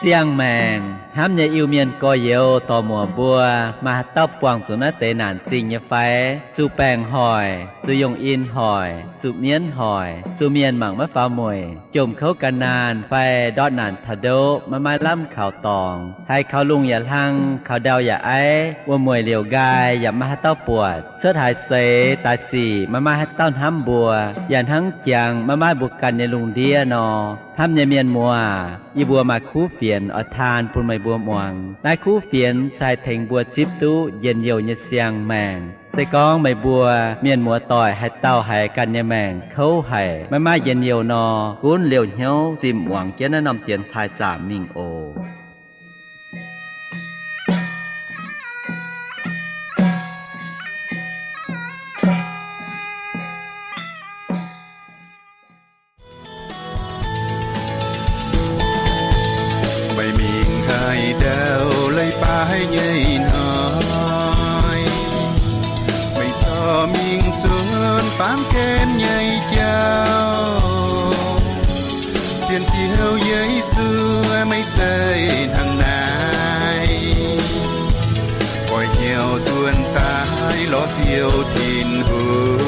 Siang-maengc hnamv nyei Iu-Mienh gorx-youz dorc-muoc mbuo, maaih haaix dauh buangh zuqc naaiv deix naanc zingh nyei fai? Zuqc baengc hoic, zuqc yungh in hoic, zuqc mienv hoic, zuqc mienh mangc maiv faaux mueic, jomc kouv gan naanh fai ndortv naanc taux ndoqv maiv maaih lamh kaux dorngx, haiz kaux lungh yaac hlang, kaux ndau yaac aiv, wuom-mueic liouc nqaai yaac maiv maaih haaix dauh buatc, cuotv haaix seix daaih sic maiv maaih haaix dauh hnamv mbuo, yaac hnangv jangx maiv maaih mbuo ganh nyei lungh ndiev nor. Hnamv nyei mienh muoz, yie mbuo maaih kuv fienx oix taan bun meih mbuo muangx. Naaiv kuv fienx se haih tengx mbuo zipv duqv njien-youh nyei siang-maengc. Se gorngv meih mbuo mienh muoz-doic haaix dauh haiz ganh nyei maengc kouv haic, maiv maaih njien-youh nor, gunv liouh hnyouv zinh muangx jienv naaiv norm dienx taaih zaamc mingh oc. Meih mingh haaix ndau leiz-baaix nyei hnoi, meih corc mingh zuonx baamh gen nyei jauv. Sienx Ziouv Yesu, meih zeiz hnangv naaiv, oix hnyouv zuonx daaih lorz Ziouv Tin-Hungh.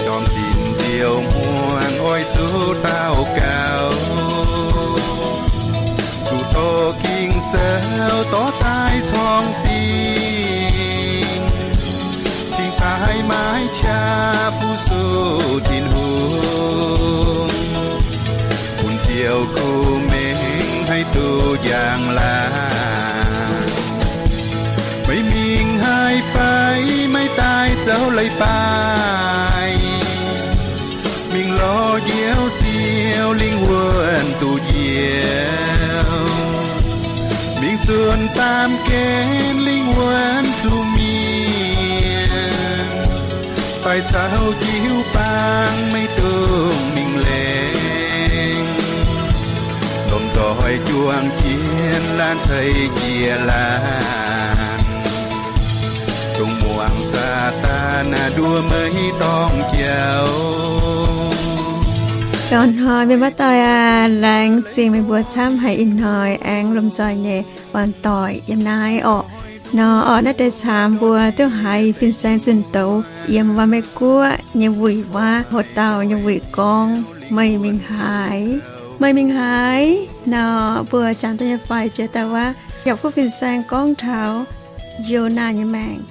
Ndorm zinh nziouv hmuangx oix zuqc daux gaux, zuqc dorh Ging-Sou dorh daaih corng zingh, cingx daaih maiv qaqv fu-sux Tin-Hungh, bun Ziouv kuh mengh haih duqv njang-laangc. Meih mingh haaix fai maiv daaih zoux leiz-baaix, mingh lorz Njoux Ziouv lingh wuonh duqv njoux, mingh zuonx baamh gen lingh wuonh zuqc mienh, daaih caux jiu-baang meih dongh mingh laengz. Lomh nzoih juang jiex laanh ceix jiex laanh, dongh muangx Saadaan nduov meih dorngc jauv. Gauh hnoi mienh muoz-doic aac, laengz zingh meih mbuo camv haic ih hnoi aengx lomh nzoih nyei buangh doic yiem naaiv orqc. Nor orqc, naaiv deix camv mbuo duqv haiz fin-saeng zunh doz yiem Waac Mei-Guoqv nyei wuic waac, hoc dauh nyei wuic gorngv, Meih mingh haaix? Meih mingh haaix? Nor mbuo jangx daaih nyei fai jiex daaih waac, yaac fuqv fin-saeng gorngv taux Yonaa nyei maengc.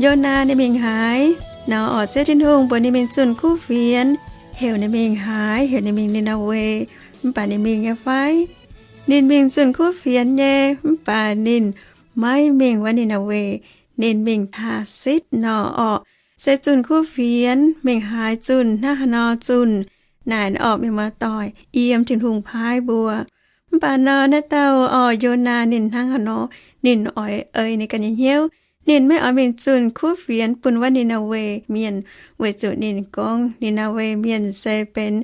Yonaa ninh mingh haaix? Nor orqc, Ziouv Tin-Hungh mbuox ninh mingh zunh kuv fienx, heuc ninh mingh haaix? Heuc ninh mingh Ni^naa^we. Mv baac ninh mingh nyei fai? Ninh mingh zunh kuv fienx nyei, mv baac ninh maiv mingh wuov Ni^naa^we. Ninh mingh Taarsitv nor orqc. Se zunh kuv fienx mingh haaix zunh, hnangv haaix nor zunh? Naaic orqc, mienh muoz-doic, yiem Tin-Hungh paaiv mbuo. Mv baac nor naaiv dauh orqc, Yonaa ninh hnangv haaix nor, ninh oix ei ninh ganh nyei hnyouv. Ninh maiv oix mingh zunh kuv fienx bun wuov Ni^naa^we Mienh, weic zuqc ninh gorngv Ni^naa^we Mienh se benx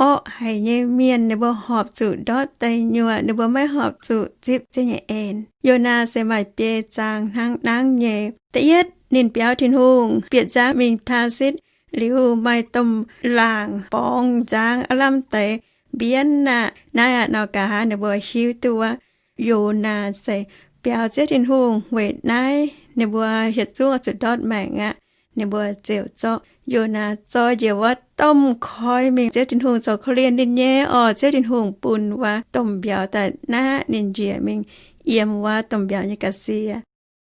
orqv haic nyei mienh, ninh mbuo horpc zuqc ndortv deic nyuoqc, ninh mbuo maiv horpc zuqc zipv Ziouv nyei en. Yonaa se maaih biei zaang hnangv nangv nyei. Da'yietv, ninh biaux Tin-Hungh bieqc nzangv mingh Taarsitv liuz, maaih domh laangc borngz nzangv aav lamh deix mbienv aqv. Naaiv aqv nor, nqa'haav ninh mbuo hiuv duqv wuov Yonaa se biaux Ziouv Tin-Hungh. Weic naaiv ninh mbuo hieh zungv oix zuqc ndortv maengc aqv. Ninh mbuo ziouc zorqv Yonaa zoi njiec wuov domh koi mingh. Ziouv Tin-Hungh zoux korv-lienh ninh nyei orqc, Ziouv Tin-Hungh bun wuov domh mbiauz daaih naqv ninh njiec mingh yiem wuov domh mbiauz nyei ga'sie.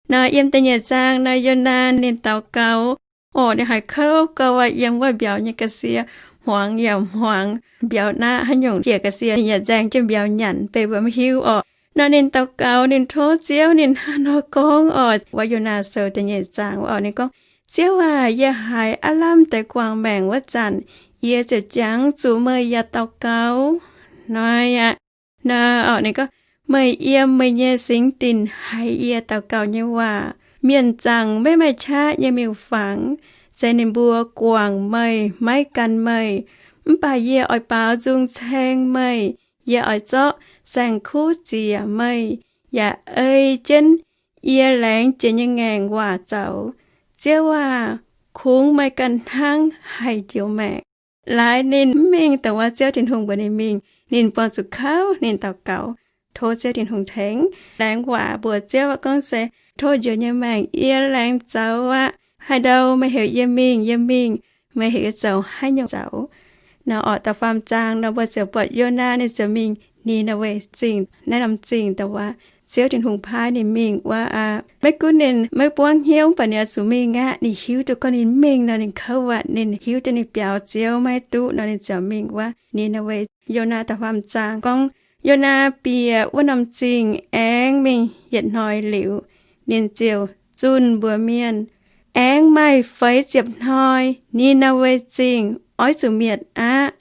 Nor yiem da'nyeic zaang nor, Yonaa ninh daux gaux orqc, ninh haiz kouv gau aqv, yiem wuov mbiauz nyei ga'sie hmuangx yaac hmuangx. Mbiauz naqv haaix nyungc jiex ga'sie, ninh yaac nzaeng jienv mbiauz nyanc, beiv mbuo maiv hiuv orqc. Nor ninh daux gaux, ninh tov Ziouv, ninh hnangv nor gorngv orqc, wuov Yonaa Sou da'nyeic zaang orqc, ninh gorngv, Ziouv aac, yie haiz aav lamh deix guangc maengc wuov zanc, yie ziouc jangx zuqc meih yaac daux gaux. Nor aqv, nor orqc, ninh gorngv, Meih yiem meih nyei singx dinc haiz yie daux gaux nyei waac. Mienh zaangc maiv maaih qaqv nyei miuc-fangx, se ninh mbuo guangc meih, maiv gan meih. Mv baac yie oix baaux nzung caeng meih. Yie oix zorqv saeng-kuv ziec meih, yaac ei jienv yie laengz jiex nyei ngaengc waac zoux. Ziouv aac, kungx meih ganh hnangv haih njoux maengc. Laaix ninh mv mingh dongh wuov Ziouv Tin-Hungh mbuox ninh mingh, Ninh buangh zuqc kouv, ninh daux gaux tov Ziouv Tin-Hungh tengx. Laengz waac mbuox Ziouv aqv, gorngv se, Tov njoux nyei maengc, yie laengz zoux aqv. Haaix ndau meih heuc yie mingh, yie mingh. Meih heuc yie zoux haaix nyungc zoux. Nor orqc, da'faam zaang nor mbuo ziouc buatc Yonaa ninh ziouc mingh Ni^naa^we Zingh. Naaiv norm zingh dongh wuov Ziouv Tin-Hungh paaiv ninh mingh wuov aqv. Maiv gunv ninh maiv buangv hnyouv, mv baac ninh oix zuqc mingh aqv. Ninh hiuv duqv gorngv ninh mingh nor ninh kouv aqv. Ninh hiuv duqv ninh biaux Ziouv maiv duqv nor ninh ziouc mingh wuov Ni^naa^we. Yonaa da'faam zaang gorngv, Yonaa bieqc wuov norm zingh aengx mingh yietc hnoi liuz, ninh ziouc zunh mbuox mienh, Aengx maaih feix ziepc hnoi Ni^naa^we Zingh oix zuqc mietc aqv.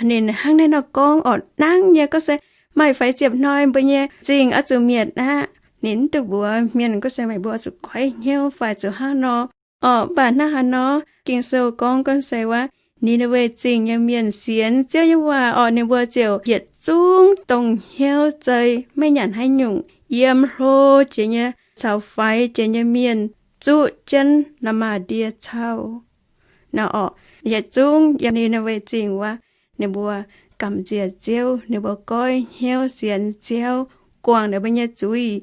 Ninh hnangv naaiv nor gorngv orqc, nangv nyei gorngv se, Maaih feix ziepc hnoi mbuo nyei zingh oix zuqc mietc aqv. Ninh mv duqv mbuox mienh gorngv se meih mbuo oix zuqc goiv hnyouv fai zuqc hnangv nor. Orqc, mv baac hnangv haaix nor Ging-Sou gorngv, gorngv se wuov Ni^naa^we Zingh nyei mienh sienx Ziouv nyei waac orqc, ninh mbuo ziouc yietc zungv dongh hnyouv zei, maiv nyanc haaix nyungc, yiem hlo jiex nyei caux faix jiex nyei mienh zuqv jienv la'maah ndie cau. Nor orqc, yietc zungv yiem Ni^naa^we Zingh wuov, ninh mbuo gamh nziex Ziouv, ninh mbuo goiv hnyouv sienx Ziouv, guangc ninh mbuo nyei zuiz.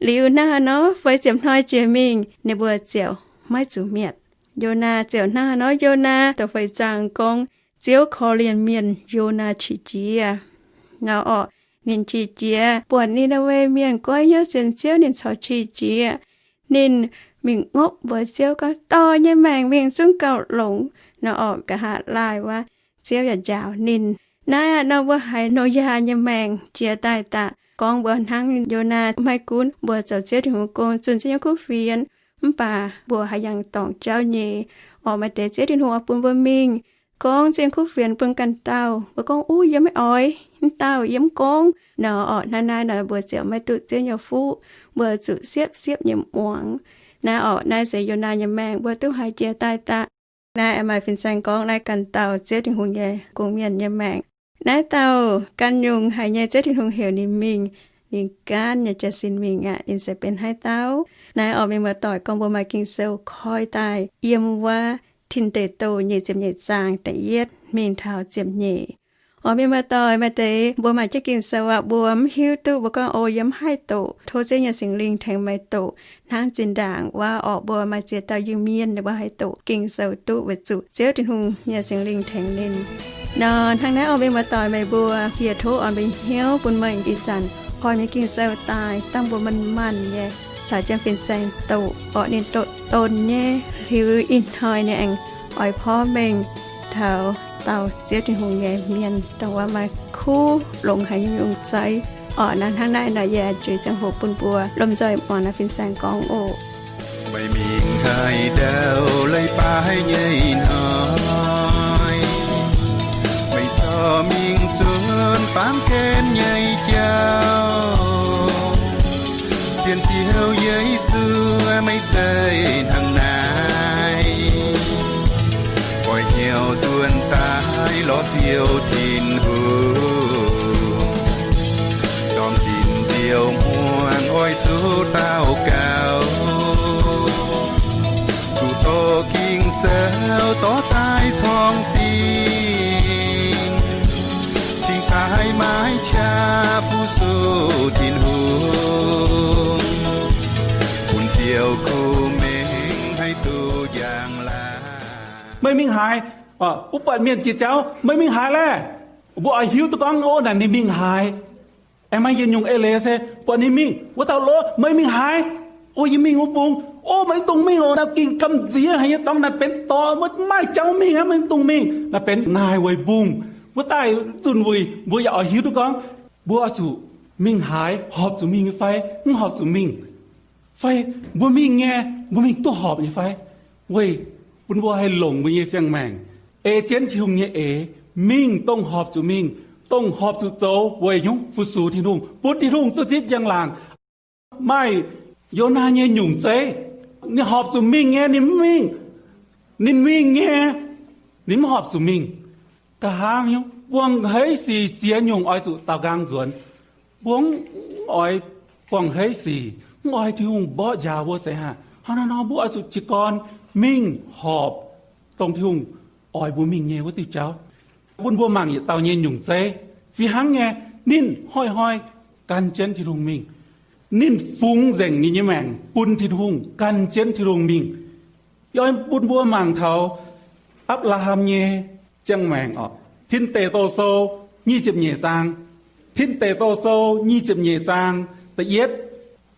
Liuz hnangv haaix nor feix ziepc hnoi jiex mingh ninh mbuo ziouc maiv zuqc mietc. Yonaa ziouc hnangv haaix nor, Yonaa da'feix zaang gorngv, Ziouv korv-lienh mienh, Yonaa qiex jiez. Nor orqc, ninh qiex jiez, buatc Ni^naa^we mienh goiv hnyouv sienx Ziouv ninh corc qiex jiez. Ninh mingh ngopv mbuox Ziouv gorngv, Dorh nyei maengc mingh zungv gauh longx. Nor orqc, nqa'haav laai wuov, Ziouv yaac njaaux ninh. Naaiv aqv, nor mbuo haiz Noyaa nyei maengc jiex daaih daqc. Gorngv mbuo hnangv Yonaa, maiv gunv mbuo zoux Ziouv Tin-Hungh gong, zunh Ziouv nyei kuv fienx, mv baac mbuo haiz yangh dorngc jauv nyei. Orqc, maaih deix Ziouv Tin-Hungh oix bun mbuo mingh, gorngv Ziouv nyei kuv fienx bun ganh dauh, mbuo gorngv, Uv, yie maiv oix, mv dauh yie mv gorngv. Nor orqc, hnangv naaiv nor mbuo ziouc maiv duqv Ziouv nyei fuqv. Mbuo zuqc siepv-siepv nyei muangx. Naaiv orqc, naaiv se Yonaa nyei maengc mbuo duqv haiz jiex daaih daqc. Naaiv maaih fin-saeng gorngv naaiv ganh dauh Ziouv Tin-Hungh nyei gong-mienh nyei maengc. Naaiv dauh ganh nyungc haic nyei Ziouv Tin-Hungh heuc ninh mingh, ninh gaanv nyei jiez sin mingh aqv. Ninh se benx haaix dauh? Naaiv orqc, mienh muoz-doic, gorngv mbuo maaih Ging-Sou koi daaih yiem wuov Tin Deic Douh nyic ziepc nyeic zaang da'yietv mingh taux ziepc nyeic. Orqc, mienh muoz-doic, maaih deix mbuo maaih jienv Ging-Sou aqv, mbuo mv hiuv duqv, mbuo gorngv, O, yie mv haih doqc. Tov Ziouv nyei Singx Lingh tengx meih doqc. Hnangv zinh ndaangc wuov orqc, mbuo maaih ziex dauh Iu-Mienh, ninh mbuo haih doqc Ging-Sou duqv weic zuqc Ziouv Tin-Hungh nyei Singx Lingh tengx ninh. Nor hnangv naaiv orqc, mienh muoz-doic, meih mbuo yie tov oix mbuo hnyouv bun meih ih zanc koi mingh Ging-Sou daaih, dangh mbuo manc-manc nyei caux jienv fin-saeng doqc orqc, ninh doqc donx nyei, liuz ih hnoi ninh aengx oix porv mengh taux dauh Ziouv Tin-Hungh nyei mienh, dongh wuov maaih kuv longx haic nyei nyungc zeiv. Orqc, naaiv hnangv naaiv nor, yie juix ziangh hoc bun mbuo lomh nzoih muangx naaiv fin-saeng gorngv oc. Meih mingh haaix ndau leiz baaix nyei hnoi, meih corc mingh zunh baamh gen nyei jauv. Sienx Ziouv Yesu meih zeiz hnangv naaiv, oix hnyouv nzuonx daaih lorz Ziouv Tin-Hungh. Dorh m'zinh nziouv hmuangx oix zuqc daux gaux, zuqc doqc Ging-Sou dorh daaih corng zingh, cingx daaih maiv qaqv fu-sux Tin-Hungh, bun Ziouv kuh mengh haih duqv njang-laangc. Meih mingh haaix? Wuov buatc mienh jiex jauv, Meih mingh haaix laeh? Mbuo oix hiuv duqv gorngv, O, naaic ninh mingh haaix. Aengx maaih yietc nyungc eix leiz se buatc ninh mingh, wuov dauh lorz, Meih mingh haaix? O, yie mingh wuov mbung. O, meih mv dungx mingh oc. Naaiv gingh gamh nziex haic nyei dorngx, naaic benx dorngx, maiv maaih jauv mingh aqv. Meih mv dungx mingh. Naaiv benx naaic weic mbungh. Wuov daaih zunh wuic mbuo yaac oix hiuv duqv gorngv, mbuo oix zuqc mingh haaix, horpc zuqc mingh nyei fai mv horpc zuqc mingh, fai mbuo mingh nyei, mbuo mingh duqv horpc nyei fai? Weic bun mbuo haih longc mbuo nyei ziangh maengc ei jienv Tin-Hungh nyei eix, mingh dongh horpc zuqc mingh, dongh horpc zuqc zoux weic nyungc fu-sux Tin-Hungh, bun Tin-Hungh duqv zipv njang-laangc. Maaih Yonaa nyei nyungc zeiv, ninh horpc zuqc mingh nyei, ninh mv mingh. Ninh mingh nyei, ninh mv horpc zuqc mingh. Nqa'haav nyungc buangh hei sic ziex nyungc oix zuqc daaux nqaang nzuonx. Mbuo mv oix buangh hei sic, mv oix Tin-Hungh mborqv njaaux mbuo seix haac. Hnangv naaiv nor mbuo oix zuqc jiez gorn mingh horpc dongh Tin-Hungh oix mbuo mingh nyei wuov diuh jauv. Bun mbuo mangc yietc dauh nyei nyungc zeiv. Fih hnangv nyei, ninh hnoi-hnoi gan jienv Tin-Hungh mingh. Ninh fungx nzengc ninh nyei maengc bun Tin-Hungh, gan jienv Tin-Hungh mingh. Yie oix bun mbuo mangc taux Apc^laa^ham nyei ziangh maengc oc. Tin Deic Douh Sou nyic ziepc nyeic zaang. Tin Deic Douh Sou nyic ziepc nyeic zaang da'yietv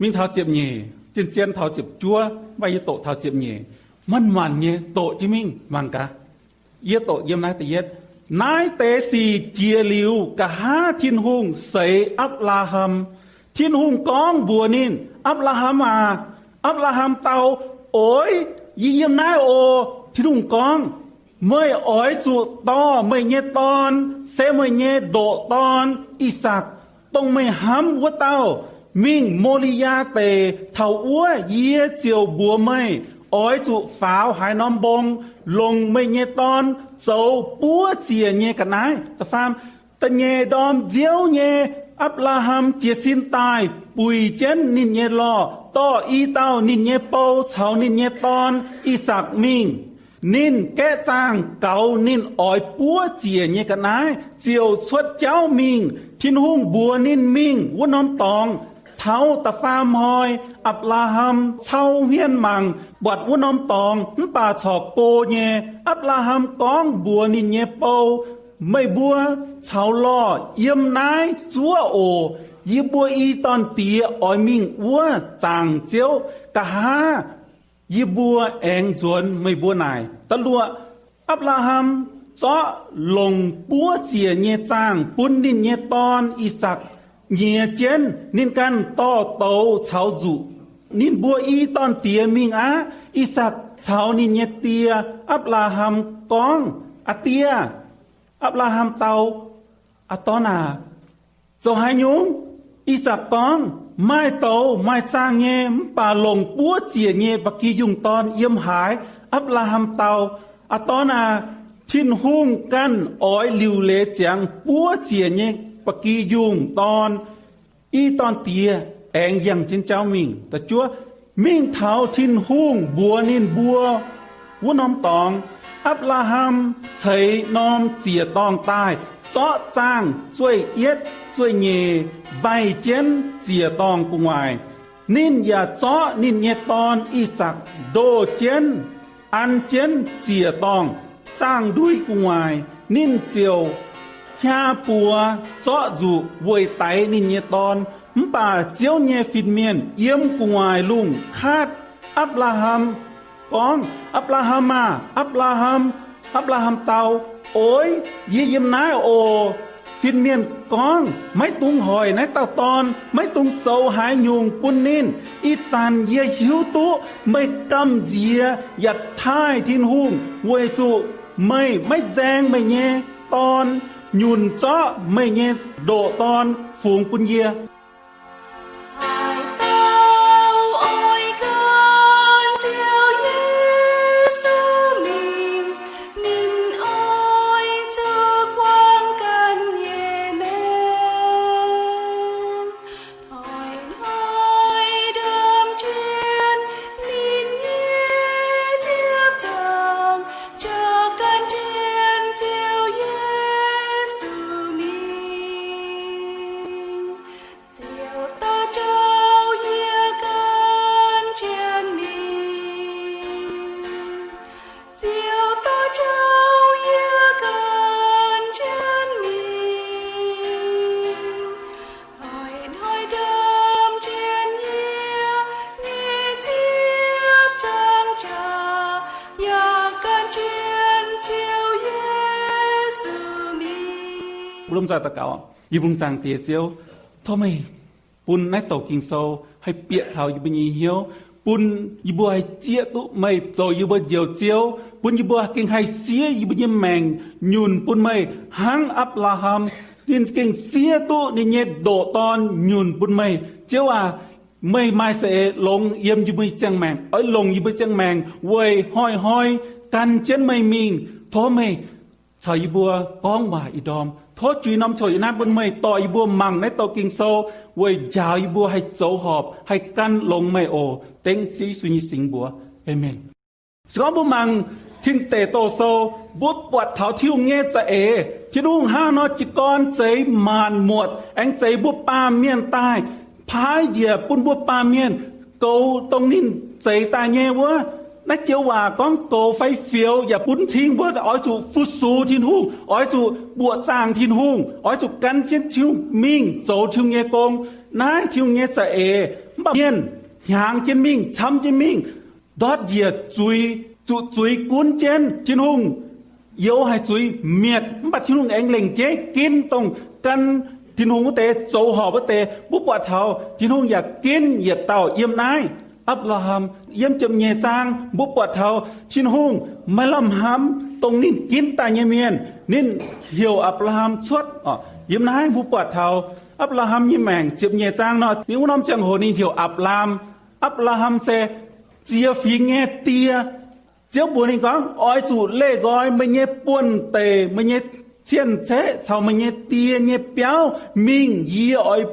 mingh taux ziepc nyeic, zien-zien taux ziepc juov, mv baac yie doqc taux ziepc nyeic. Manc-manc nyei doqc jienv mingh mangc gaax. Yie doqc yiem naaiv da'yietv. Naaiv deix sic jiex liuz, nqa'haav Tin-Hungh seix Apc^laa^ham. Tin-Hungh gorngv mbuox ninh, Apc^laa^ham aac, Apc^laa^ham dau, Oix, yie yiem naaiv oc. Tin-Hungh gorngv, Meih oix zuqc dorh meih nyei dorn, se meih nyei ndoqc dorn, I^sakc, dongh meih hnamv wuov dauh, mingh Mo^li^yaa Deic. Taux wuov yie ziouc mbuox meih, oix zuqc faaux haaix norm mbong, longc meih nyei dorn zoux buov ziec nyei ga'naaiv. Da'faam, da'nyeic ndorm nziouv nyei, Apc^laa^ham jiez sin daaih buix jienv ninh nyei lorh, dorh i dauh ninh nyei bou caux ninh nyei dorn, I^sakc, mingh. Ninh gaeqv zaangh gaux ninh oix buov ziec nyei ga'naaiv ziouc cuotv jauv mingh. Tin-Hungh mbuox ninh mingh wuov norm dorngx. Taux da'faam hnoi, Apc^laa^ham cau hmien mangc buatc wuov norm dorngx mv baac corc go nyei. Apc^laa^ham gorngv mbuox ninh nyei bou, Meih mbuo caux lorh yiem naaiv zuov oc. Yie mbuo i dorn-diex oix mingh wuov zaangc Ziouv. Nqa'haav yie mbuo aengx nzuonx meih mbuo naaic. Da'luoqc, Apc^laa^ham zorqv longc buov ziec nyei zaangh bun ninh nyei dorn, I^sakc, nyiex jienv. Ninh ganh dorh douz caux nzuqc. Ninh mbuo i dorn-diex mingh aqv. I^sakc caux ninh nyei die, Apc^laa^ham, gorngv, Aa die. Apc^laa^ham dau, Aa dorn aac, zoux haaix nyungc? I^sakc gorngv, Maaih douz maaih zaangh nyei, mv baac longc buov ziec nyei ba'gi yungh dorn yiem haaix? Apc^laa^ham dau, Aa dorn aac, Tin-Hungh ganh oix liuc leiz ziangx buov ziec nyei ba'gi yungh dorn. I dorn-diex aengx yangh jienv jauv mingh. Da'juov, mingh taux Tin-Hungh mbuox ninh mbuo wuov norm dorngx, Apc^laa^ham ceix norm ziec-dorngh daaih, zorqv zaangh zueih yietv zueih nyeic mbaih jienv ziec-dorngh gu'nguaaic. Ninh yaac zorqv ninh nyei dorn, I^sakc, ndoh jienv an jienv ziec-dorngh zaangh ndui gu'nguaaic. Ninh ziouc hiaa buoz zorqv nzuqc weic daix ninh nyei dorn. Mv baac Ziouv nyei fin-mienh yiem gu'nguaaic lungh kaatv Apc^laa^ham gorngv, Apc^laa^ham aah! Apc^laa^ham! Apc^laa^ham dau, Oix, yie yiem naaiv oc. Fin-mienh gorngv, Maiv dungx hoic naaiv dauh dorn. Maiv dungx zoux haaix nyungc bun ninh. Ih zanc yie hiuv duqv meih gamh nziex yaac taaih Tin-Hungh weic zuqc meih maiv nzaeng meih nyei dorn, nyunc zorqv meih nyei ndoqc dorn fungx bun yie. Haaix dauh oix gan Ziouv Yesu mingh, ninh oix zuqc buangv ganh nyei maengc. Oix hnoi ndaam jienv ninh nyei nziepv zangc, jaa gan jienv Ziouv Yesu mingh. Ziouv dorh jauv yie gan jienv mingh. Ziouv dorh jauv yie gan jienv mingh. Oix hnoi ndaam jienv yie nyei nziepv zangc jaa, yaac gan jienv Ziouv Yesu mingh. Mbuo lomh nzoih daux gaux. Yie mbuo Zaangc Diex Ziouv, tov meih bun naaiv douc Ging-Sou haih bieqc taux yie mbuo nyei hnyouv, bun yie mbuo haih zieqv duqv meih zoux yie mbuo Njoux Ziouv, bun yie mbuo gengh haih siev yie mbuo nyei maengc nyunc bun meih, hnangv Apc^laa^ham, ninh gengh siev duqv ninh nyei ndoqc dorn nyunc bun meih. Ziouv aac, meih maaih za'eix longx yiem yie mbuo nyei ziangh maengc, oix longc yie mbuo ziangh maengc weic hnoi-hnoi gan jienv meih mingh. Tov meih caux yie mbuo gorngv waac ih ndorm. Tov juiz norm coc yiem naaiv bun meih dorh yie mbuo mangc naaiv douc Ging-Sou weic njaaux yie mbuo haih zoux horpc, haih gan longx meih oc. Dengv Ziouv Yesu nyei singx mbuox. Aamen. Se gorngv mbuo mangc Tin Deic Douh Sou, mbuo buatc taux Tin-Hungh nyei za'eix. Tin-Hungh hnangv nor jiez gorn zeix maanc muotc, aengx zeix mbuo baamh mienh daaih, paaiv njiec bun mbuo baamh mienh goux dongh ninh zeix daaih nyei wuov. Naaiv joux waac gorngv goux fai fioux yaac bun cing mbuo oix zuqc fu-sux Tin-Hungh, oix zuqc mbuoqc zaangc Tin-Hungh, oix zuqc gan jienv Tin-Hungh mingh zoux Tin-Hungh nyei gong. Naaiv Tin-Hungh nyei za'eix. Mv baac mienh hnyangx jienv mingh, camv jienv mingh, ndortv njiec zuiz, zuqc zuiz gunv jienv. Tin-Hungh youx haic zuiz mietc, mv baac Tin-Hungh aengx lengc jeiv ginv dongh gan Tin-Hungh wuov deix, zoux horpc wuov deix. Mbuo buatc taux Tin-Hungh yaac ginv yietc dauh yiem naaiv. Apc^laa^ham, yiem ziepc nyeic zaang mbuo buatc taux Tin-Hungh maaih lamh hnamv dongh ninh ginv daaih nyei mienh. Ninh heuc Apc^laa^ham cuotv. Yiem naaiv mbuo buatc taux Apc^laa^ham nyei maengc ziepc nyeic zaang nor, ninh wuov norm ziangh hoc ninh heuc Apc^laam. Apc^laa^ham se ziex fingx nyei die. Ziouv mbuox ninh gorngv, oix zuqc leih nqoi meih nyei buonv-deic, meih nyei cien-ceqv caux meih nyei die nyei biauv mingh. Yie oix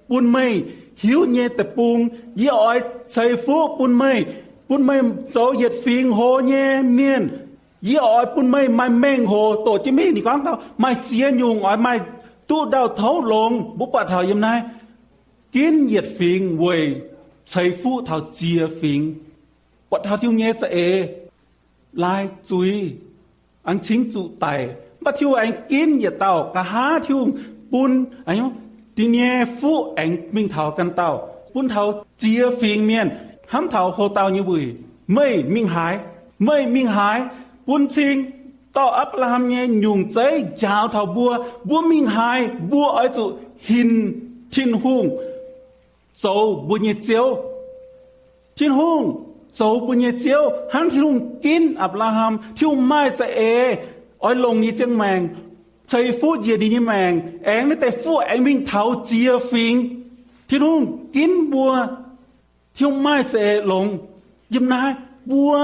bun meih hiuv nyei deic-bung, yie oix ceix fuqv bun meih, bun meih zoux yietc fingx hoz nyei mienh. Yie oix bun meih maaih mengh hoc doqc jienv mingh. Ninh gorngv taux maaih ziex nyungc oix maaih duqv ndau-touv longx. Mbuo buatc taux yiem naaiv, ginv yietc fingx weic ceix fuqv taux ziex fingx. Buatc taux Tin-Hungh nyei za'eix laaix zuiz, aengx cingx zuqc daic, mv baac Tin-Hungh aengx ginv yietc dauh. Nqa'haav Tin-Hungh bun da'nyeic nyei fuqv aengx mingh taux ganh dauh, bun taux ziex fingx mienh, hnamv taux hoc dauh nyei wuic, meih mingh haaix, meih mingh haaix. Bun cing dorh Apc^laa^ham nyei nyungc zeiv njaaux taux mbuo, mbuo mingh haaix, mbuo oix zuqc hinc Tin-Hungh zoux mbuo nyei Ziouv. Tin-Hungh zoux mbuo nyei Ziouv, hnangv Tin-Hungh ginv Apc^laa^ham. Tin-Hungh maaih za'eix oix longc ninh nyei ziangh maengc, ceix fuqv njiec ninh nyei maengc, aengx naaiv deix fuqv aengx mingh taux ziex fingx. Tin-Hungh ginv mbuo, Tin-Hungh maaih za'eix longx. Yiem naaiv mbuo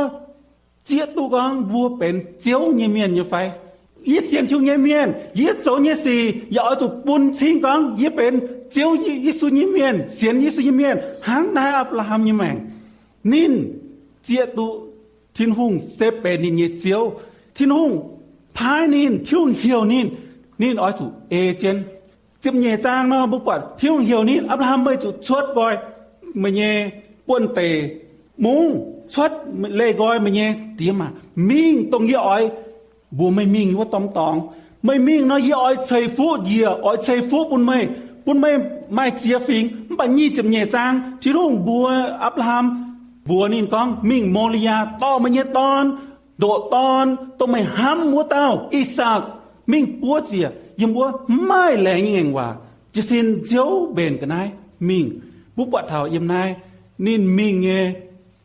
zieqv duqv gorngv mbuo benx Ziouv nyei mienh nyei fai? Yie sienx Tin-Hungh nyei mienh, yie zoux nyei sic yaac oix zuqc bun cing gorngv yie benx Ziouv Yesu nyei mienh, sienx Yesu nyei mienh, hnangv naaiv Apc^laa^ham nyei maengc. Ninh zieqv duqv Tin-Hungh se benx ninh nyei Ziouv. Tin-Hungh paaiv ninh, Tin-Hungh heuc ninh, ninh oix zuqc ei jienv. Ziepc nyeic zaang nor mbuo buatc Tin-Hungh heuc ninh, Apc^laa^ham, meih zuqc cuotv nqoi meih nyei buonv-deic mungv, cuotv leih nqoi meih nyei diex maac, mingh dongh yie oix mbuox meih mingh wuov norm dorngx. Meih mingh nor, yie oix ceix fuqv njiec, oix ceix fuqv bun meih, bun meih maaih ziex fingx. Mv baac nyic ziepc nyeic zaang Tin-Hungh mbuox Apc^laa^ham, mbuox ninh gorngv, mingh Mo^li^yaa dorh meih nyei dorn, ndoqc dorn dongh meih hnamv wuov dauh, I^sakc, mingh buov ziec yiem wuov. Mv maaih laengz nyei ngaengc waac, jiez sin Ziouv mbenc ga'naaiv mingh. Mbuo buatc taux yiem naaiv ninh mingh nyei,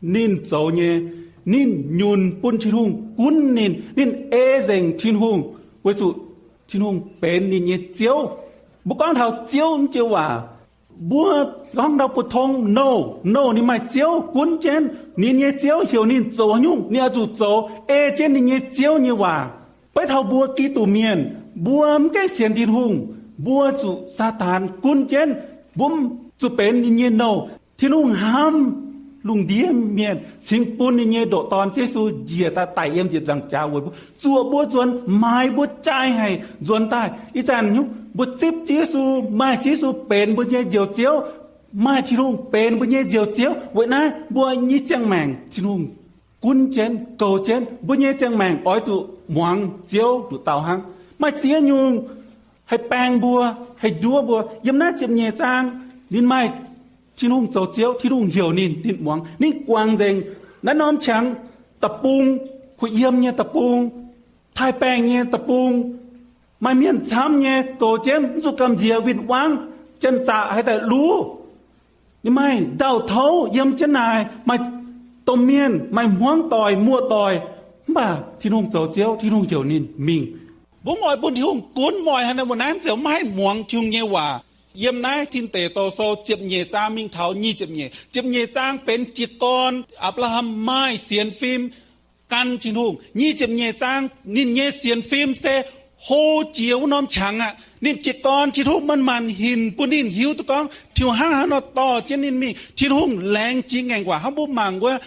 ninh zoux nyei, ninh nyunc bun Tin-Hungh gunv ninh, ninh ei nzengc Tin-Hungh, weic zuqc Tin-Hungh benx ninh nyei Ziouv. Mbuo gorngv taux Ziouv mv joux waac, mbuo gorngv ndau bu tong, nouh, nouh ninh maaih ziouv gunv jienv, ninh nyei ziouv heuc ninh zoux haaix nyungc ninh oix zuqc zoux, ei jienv ninh nyei ziouv nyei waac. Beiv taux mbuo Giduc mienh, mbuo mv gaengh sienx Tin-Hungh, mbuo zuqc Saadaan gunv jienv, mbuo zuqc benx ninh nyei nouh. Tin-Hungh hnamv lungh ndiev mienh cingx bun ninh nyei ndoqc Dorn, Yesu, njiec daaih daic yiem ziepc nzaangc jaax weic mbuo, zuoqc mbuo nzuonx, maaiz mbuo jai haic nzuonx daaih. Ih zanc mbuo zipv Ziouv Yesu, maaih Ziouv Yesu benx mbuo nyei Njoux Ziouv, maaih Tin-Hungh benx mbuo nyei Njoux Ziouv. Weic naaiv mbuo nyei ziangh maengc Tin-Hungh gunv jienv, goux jienv, mbuo nyei ziangh maengc oix zuqc muangx Ziouv nduqc dauh hnangv. Maaih ziex nyungc haih baeng mbuo, haih nduov mbuo. Yiem naaiv ziepc nyeic zaang, ninh maaih Tin-Hungh zoux Ziouv, Tin-Hungh heuc ninh, ninh muangx, ninh guangc nzengc naaiv norm qangx deic-bung, kuh yiem nyei deic-bung, taaih-baengh nyei deic-bung, maaih mienh camv nyei, goux jienv mv zuqc gamh nziex win-wangv, janx-zaqc haaix daaih luv. Ninh maaih ndau-touv yiem jienv naaic, maaih domh mienh, maaih hmuangv doic, muoz-doic, mv baac Tin-Hungh zoux Ziouv, Tin-Hungh heuc ninh mingh. Mbuo oix bun Tin-Hungh gunv, mbuo hnangv naaiv mbuo naaiv ziouc maiv haih muangx Tin-Hungh nyei waac. Yiem naaiv Tin Deic Douh Sou ziepc nyeic zaang mingh taux nyic ziepc nyeic, ziepc nyeic zaang benx jiez gorn Apc^laa^ham maaih sienx fim gan Tin-Hungh. Nyic ziepc nyeic zaang ninh nyei sienx fim se hlo jiex wuov norm qangx aqv. Ninh jiez gorn Tin-Hungh manc-manc hinc bun ninh hiuv duqv gorngv Tin-Hungh hnangv haaix nor dorh jienv ninh mingh. Tin-Hungh laengz jiex ngaengc waac hnangv mbuo mangc wuov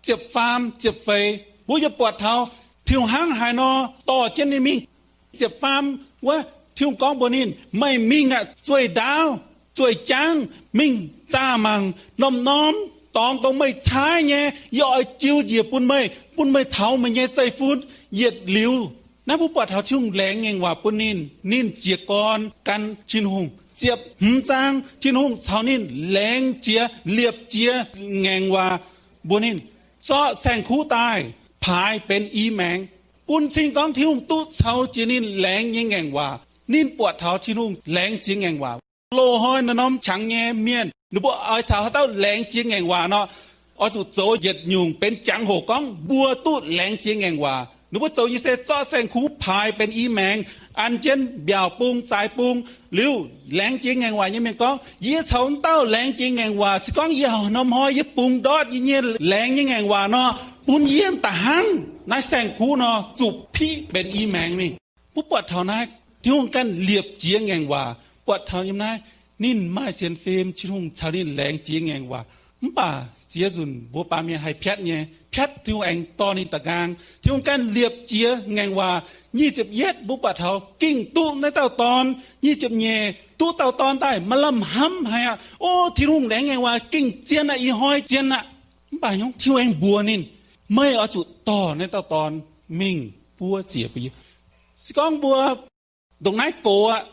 ziepc faam, ziepc feix, mbuo yaac buatc taux Tin-Hungh hnangv haaix nor dorh jienv ninh mingh. Ziepc faam wuov, Tin-Hungh gorngv mbuox ninh, meih mingh aqv, zueih ndaauv, zueih jangv, mingh zaah mangc norm-norm dorngx dongh meih caaiv nyei, yie oix jiu njiec bun meih, bun meih taux meih nyei zeiv-fun yietc liuz. Naaiv mbuo buatc taux Tin-Hungh laengz ngaengc waac bun ninh. Ninh jiez gorn gan Tin-Hungh. Ziepc hmz zaang, Tin-Hungh caux ninh laengz jiex, liepc jiex ngaengc waac mbuox ninh, zorqv saeng-kuv daaih, paaix benx i maengx, bun cing gorngv Tin-Hungh duqv caux jiex ninh laengz nyei ngaengc waac. Ninh buatc taux Tin-Hungh laengz jiex ngaengc waac. Loz-hnoi naaiv norm qangx nyei mienh, ninh mbuo oix caux haaix dauh laengz jiex ngaengc waac nor, oix zuqc zoux yietc nyungc benx jangx-hoc gorngv mbuo duqv laengz jiex ngaengc waac. Ninh mbuo zoux nyei se zorqv saeng-kuv paaix benx i maengx, an jienv mbiaauc bung, zaaix bung. Liuz laengz jiex ngaengc waac nyei mienh gorngv, yie caux wuov dauh laengz jiex ngaengc waac. Se gorngv yie norm hnoi yie bungx ndortv yie nyei laengz nyei ngaengc waac nor, bun yie da'hnangv naaiv saeng-kuv nor zuqc piqv benx i maengx mingh. Mbuo buatc taux naaiv, Tin-Hungh ganh liepc jiex ngaengc waac. Buatc taux yiem naaiv, ninh maaih sienx fim, Tin-Hungh caux ninh laengz jiex ngaengc waac. Mv baac ziex nzunc mbuo baamh mienh haih piatv nyei, piatv Tin-Hungh aengx dorh ninh da'nqaang. Tin-Hungh ganh liepc jiex ngaengc waac. Nyic ziepc yietv mbuo buatc taux gengh duqv naaiv dauh dorn. Nyic ziepc nyeic duqv dauh dorn daaih, maaih lamh hnamv haic aqv. O, Tin-Hungh laengz ngaengc waac gengh zien aqv, ih hnoi zien aqv. Mv baac nyungc Tin-Hungh aengx mbuox ninh, meih oix zuqc dorh naaiv dauh dorn mingh buov ziec bun yie. Se gorngv mbuo ndongc naaiv gox aqv,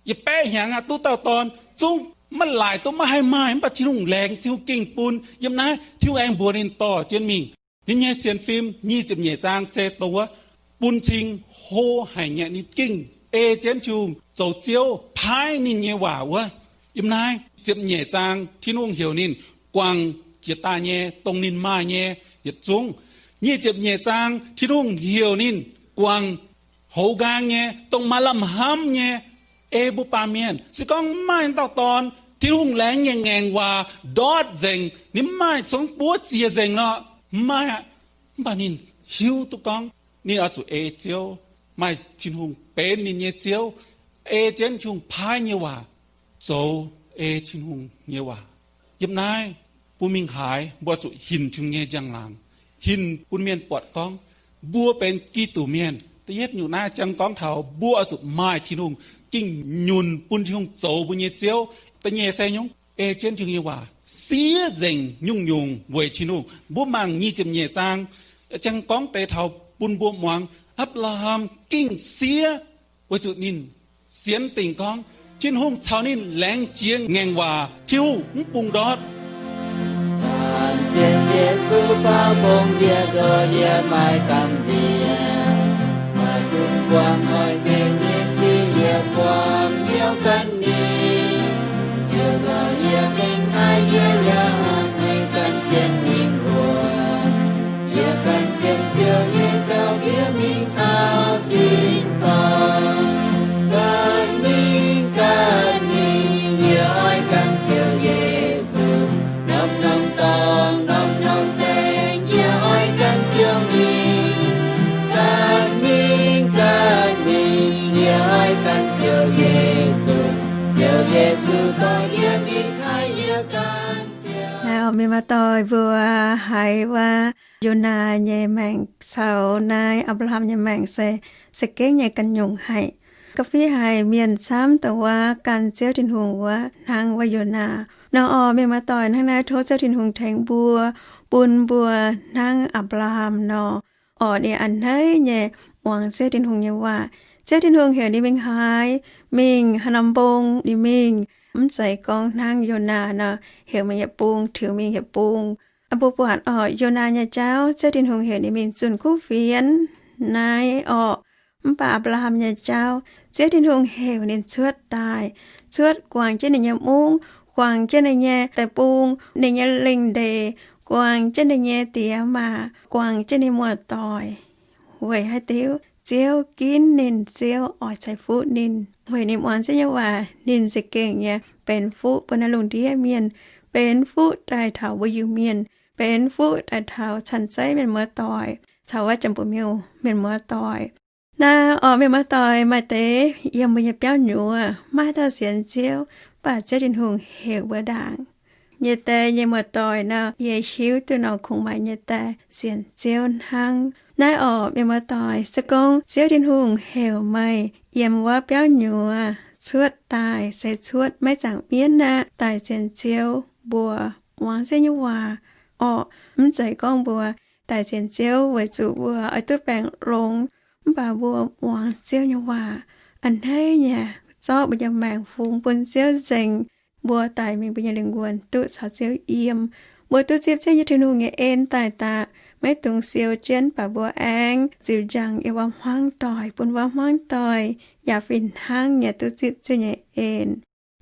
yietc baeqv hnyangx aqv duqv dauh dorn, zungv maiv laaic duqv, maiv haih maaih, mv baac Tin-Hungh laengz, Tin-Hungh gengh bun. Yiem naaiv Tin-Hungh aengx mbuox ninh dorh jienv mingh. Ninh nyei sienx fim, nyic ziepc nyeic zaang se dongh wuov bun cing hlo haic nyei, ninh gengh ei jienv Tin-Hungh zoux Ziouv paaiv ninh nyei waac wuov. Yiem naaiv ziepc nyeic zaang Tin-Hungh heuc ninh guangc jiex daaih nyei dongh ninh maaih nyei yietc zungv. Nyic ziepc nyeic zaang Tin-Hungh heuc ninh guangc hoz nqaang nyei dongh maaih lamh hnamv nyei. Ei mbuo baamh mienh se gorngv mv maaih dauh dorn, Tin-Hungh laengz nyei ngaengc waac ndortv nzengc, ninh mv maaih zungv buov ziec nzengc nor, mv maaih aqv. Mv baac ninh hiuv duqv gorngv ninh oix zuqc ei Ziouv, maaih Tin-Hungh benx ninh nyei Ziouv, ei jienv Tin-Hungh paaiv nyei waac, zoux ei Tin-Hungh nyei waac. Yiem naaiv bun mingh haaix, mbuo zuqc hinc Tin-Hungh nyei njang-laangc, hinc bun mienh buatc gorngv mbuo benx Giduc mienh. Da'yietv nyungc naaiv jang gorngv taux mbuo oix zuqc maaih Tin-Hungh, gengh nyunc bun Tin-Hungh zoux mbuo nyei Ziouv. Da'nyeic se nyungc, ei jienv Tin-Hungh nyei waac siev nzengc nyungc-nyungc weic Tin-Hungh. Mbuo mangc nyic ziepc nyeic zaang, jang gorngv deix taux bun mbuo muangx, Apc^laa^ham gengh siev weic zuqc ninh sienx dingc gorngv Tin-Hungh caux ninh laengz jiex ngaengc waac, Tin-Hungh mv bungx ndortv. Zien Yesu faaux bung nzie ndoh yie maaih gamh nziex, maaih dunh buangh noic dingc nyei sic yie buangh hnyouv ganh ninh. Ziouv ndoh yie fingx haiz yie yaac hnangv hmei ganh zien mingh mbuox. Yie ganh zien Ziouv nyei zaux-ndiev mingh taux tin-dorngh. Ganh mingh, ganh mingh, yie oix ganh Ziouv Yesu. Norm-norm dorngh, norm-norm saeng, yie oix ganh Ziouv mingh. Ganh mingh, ganh mingh, yie oix ganh Ziouv Yesu. Ziouv Yesu dorh yie mingh haiz yie ganh Ziouv. Naaiv oc, mienh muoz-doic mbuo haiz wuov Yonaa nyei maengc caux naaiv Apc^laa^ham nyei maengc se, se gengh nyei ganh nyungc haic. Ga'fiev haic mienh camv dongh wuov gan Ziouv Tin-Hungh wuov hnangv wuov Yonaa. Nor oc, mienh muoz-doic, hnangv naaiv tov Ziouv Tin-Hungh tengx mbuo, bun mbuo hnangv Apc^laa^ham nor, oc, ninh a'hneiv nyei muangx Ziouv Tin-Hungh nyei waac. Ziouv Tin-Hungh heuc ninh mingh haaix, mingh haaix norm mbong ninh mingh, mv zeiz gorngv hnangv Yonaa nor, heuc mingh yietc bung, tiux mingh yietc bung. Mbuo buatc oc, Yonaa nyei jauv, Ziouv Tin-Hungh heuc ninh mingh zunh kuv fienx naaiv oc. Mv baac Apc^laa^ham nyei jauv, Ziouv Tin-Hungh heuc ninh cuotv daaih, cuotv guangc jienv ninh nyei mungv, guangc jienv ninh nyei deic-bung, ninh nyei lingh ndeic, guangc jienv ninh nyei diex maac, guangc jienv ninh muoz-doic, weic haaix diuc? Ziouv ginv ninh, Ziouv oix ceix fuqv ninh. Weic ninh muangx Ziouv nyei waac, ninh za'gengh nyei benx fuqv bun naaiv lungh ndiev mienh, benx fuqv daaih taux mbuo Iu-Mienh, benx fuqv daaih taux caan zeiv mienh muoz-doic caux wuov jomc buoz miuh mienh muoz-doic. Naaiv oc, mienh muoz-doic, maaih deix yiem mbuo nyei biauv nyuoz maaih dauh sienx Ziouv, mv baac Ziouv Tin-Hungh heuc mbuo ndaangc. Nyei die nyei muoz-doic nor, yie hiuv duqv nor kungx maaih nyei die sienx Ziouv hnangv. Naaiv orqc, mienh muoz-doic, se gorngv Ziouv Tin-Hungh heuc meih yiem wuov biauv nyuoz cuotv daaih, se cuotv maiv zaangc mienv aqv, daaih sienx Ziouv mbuo muangx Ziouv nyei waac orqc, mv zeiz gorngv mbuo daaih sienx Ziouv weic zuqc mbuo oix duqv baengh longx, mv baac mbuo muangx Ziouv nyei waac, a'hneiv nyei zorqv mbuo nyei maengc fungx bun Ziouv nzengc, mbuo daaih mingh mbuo nyei lingh wuonh duqv caux Ziouv yiem. Mbuo duqv zipv Ziouv nyei Tin-Hungh nyei en daaih daqc, maiv dungx siou jienv, baac mbuo aengx ziux njang yiem wuov hmuangv doic, bun wuov hmuangv doic yaac fih hnangv nyei duqv zipv Ziouv nyei en.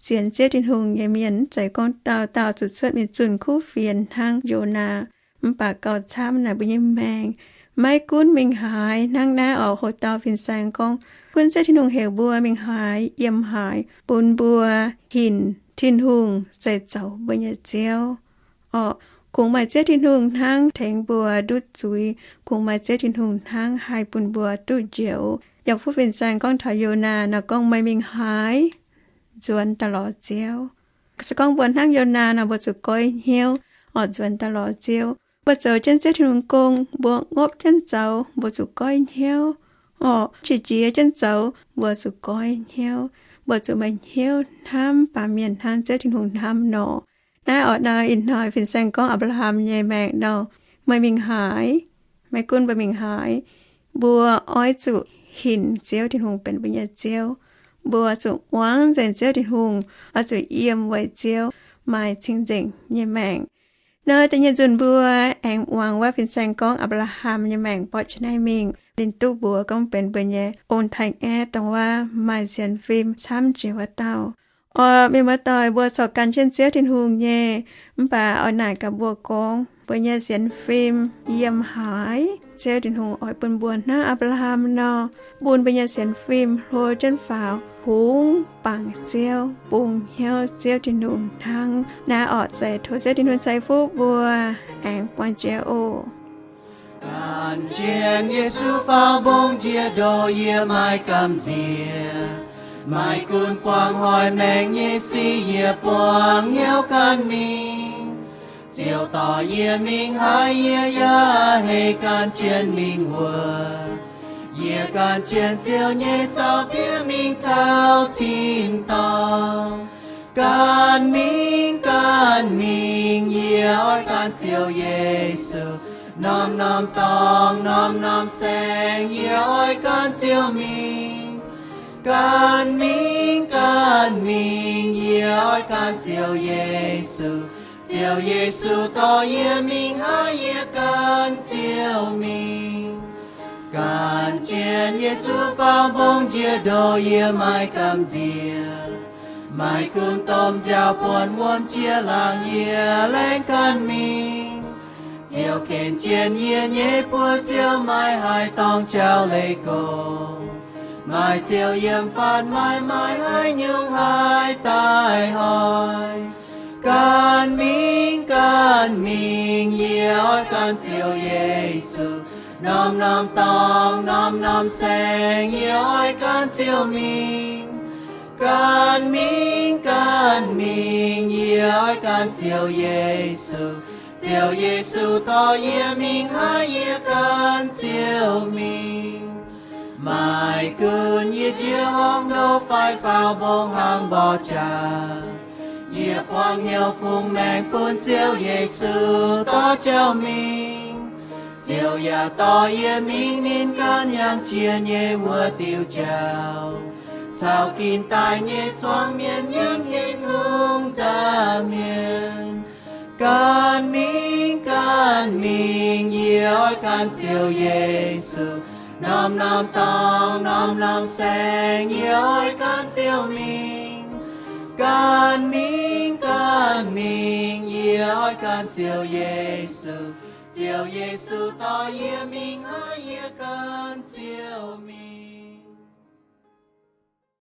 Sienx Ziouv Tin-Hungh nyei mienh mv zeiz gorngv dauh dauh zuqc cuotv mingh zunh kuv fienx hnangv Yonaa, mv baac gauh camv naaic mbuo nyei maengc. Maiv gunv mingh haaix hnangv naaiv orqc, hoc dauh fin-saeng gorngv, gunv Ziouv Tin-Hungh heuc mbuo mingh haaix, yiem haaix, bun mbuo hinc Tin-Hungh se zoux mbuo nyei Ziouv orqc. Kungx maaih Ziouv Tin-Hungh hnangv tengx mbuo ndutv zuiz, kungx maaih Ziouv Tin-Hungh hnangv haih bun mbuo duqv njoux. Yaac fuqv fin-saeng gorngv taux Yonaa nor gorngv, meih mingh haaix, nzuonx daaih lorz Ziouv. Se gorngv mbuo hnangv Yonaa nor, mbuo zuqc goiv hnyouv orqc, nzuonx daaih lorz Ziouv. Mbuo zoux jienv Ziouv Tin-Hungh gong, mbuo ngopv jienv zoux, mbuo zuqc goiv hnyouv orqc. Qiex jiez jienv zoux, mbuo zuqc goiv hnyouv. Mbuo zuqc maaih hnyouv hnamv baamh mienh hnangv Ziouv Tin-Hungh hnamv nor. Naaiv orqc, naaiv ih hnoi fin-saeng gorngv Apc^laa^ham nyei maengc nor, meih mingh haaix, maiv gunv mbuo mingh haaix, mbuo oix zuqc hinc Ziouv Tin-Hungh benx mbuo nyei Ziouv. Mbuo zuqc muangx nzengc Ziouv Tin-Hungh, oix zuqc yiem weic Ziouv, maaih cing-nzengc nyei maengc. Naaiv da'nyeic nzunc mbuo aengx muangx wuov fin-saeng gorngv Apc^laa^ham nyei maengc borqv jienv naaiv mingh, ninh duqv mbuox gorngv benx mbuo nyei ong-taaix-ngaeqv, dongh wuov maaih sienx fim camv jiex wuov dauh. Orqc, mienh muoz-doic, mbuo corc gan jienv Ziouv Tin-Hungh nyei, mv baac oix naaic gaax mbuo gorngv, mbuo nyei sienx fim yiem haaix, Ziouv Tin-Hungh oix bun mbuo hnangv Apc^laa^ham nor, bun mbuo nyei sienx fim hlo jienv faaux, kungx bangc Ziouv, bungx hnyouv Ziouv Tin-Hungh hnangv. Naaiv orqc, se tov Ziouv Tin-Hungh ceix fuqv mbuo aengx buangh jiex oc. Gan jienv Yesu faaux mbong njiec ndoh, yie maiv gamh nziex. Maiv gunv buangh hoic maengc nyei sic, yie buangh hnyouv gan mingh. Ziouv dorh yie mingh haaix, yie yaac hei gan jienv mingh wuov. Yie gan jienv Ziouv nyei zaux-pieqv mingh taux tin-dorngh. Gan mingh, gan mingh, yie oix gan Ziouv Yesu. Norm-norm dorngh, norm-norm saeng, yie oix gan Ziouv mingh. Gan mingh, gan mingh, yie oix gan Ziouv Yesu. Ziouv Yesu dorh yie mingh haaix, yie gan Ziouv mingh. Gan jienv Yesu faaux mbong njiec ndoh, yie maiv gamh nziex. Maiv gunv domh nziaaux buonc wuom jiex laangz, yie laengz gan mingh. Ziouv ken jienv yie nyei buoz, Ziouv maiv haih dorngc jauv-leiz gorx. Maaih Ziouv yiem fatv, maiv maaih haaix nyungc haih daaih hoic. Gan mingh, gan mingh, yie oix gan Ziouv Yesu. Norm-norm dorngh, norm-norm saeng, yie oix gan Ziouv mingh. Gan mingh, gan mingh, yie oix gan Ziouv Yesu. Ziouv Yesu dorh yie mingh haaix, yie gan Ziouv mingh. Maiv gunv yie njiec horngh ndoh fai faaux mbong hlang mborqv jaax, yie buangh hnyouv fungx maengc bun Ziouv Yesu dorh jauv mingh. Ziouv yaac dorh yie mingh ninh ganh yangh jiex nyei wuov diuh jauv, caux ginx daaih nyei zuangx mienh yiem Tin-Hungh nza'hmien. Gan mingh, gan mingh, yie oix gan Ziouv Yesu. Norm-norm dorngh, norm-norm saeng, yie oix gan Ziouv mingh. Gan mingh, gan mingh, yie oix gan Ziouv Yesu. Ziouv Yesu dorh yie mingh haaix, yie gan Ziouv mingh.